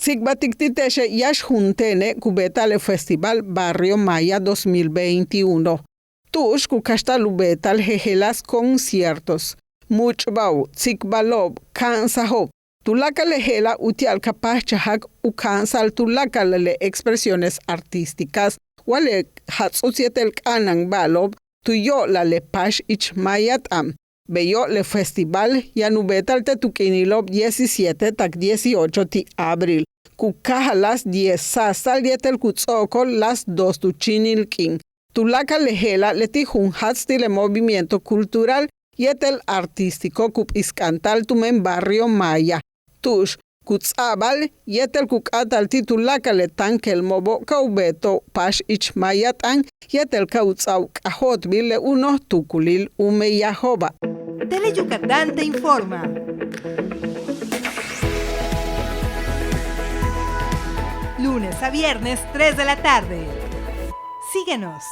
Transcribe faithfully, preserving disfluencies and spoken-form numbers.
tsikbaltik ti' te'exe' yáax juntéene' ku beeta'al le festival Barrio Maya dos mil veintiuno. Tu'ux ku kaxta'al u beeta'al jejeláas conciertos, múuch'ubáajo'ob, tsikbalo'ob, ka'ansajo'ob. Tuláakal le je'ela' uti'al ka páajchajak u ka'ansa'al tuláakal le expresiones artísticas wa le jats'uts yéetel k'a'ana'an ba'alo'ob tu yo'olal le páax ich maaya t'aan. Beyo' le festival yaan u beeta'al te' tu k'iinilo'ob diecisiete tak dieciocho ti' abril. Ku káajal las diez sa'astal yéetel ku ts'o'okol las dos tu chíinil k'iin. Tuláakal le je'ela' leti' jun jaats ti' le movimiento cultural yéetel artístico ku p'isk'anta'al tumen Barrio Maya. Tu'ux ku ts'a'abal yéetel ku k'áata'al ti' tuláakal le táankelmo'obo' ka u beeto'ob páax ich maaya t'aan yéetel ka u ts'a'ab k'ajóoltbil le u noj tuukulil u meyajo'oba'. Tele Yucatán te informa. Lunes a viernes, tres de la tarde. Síguenos.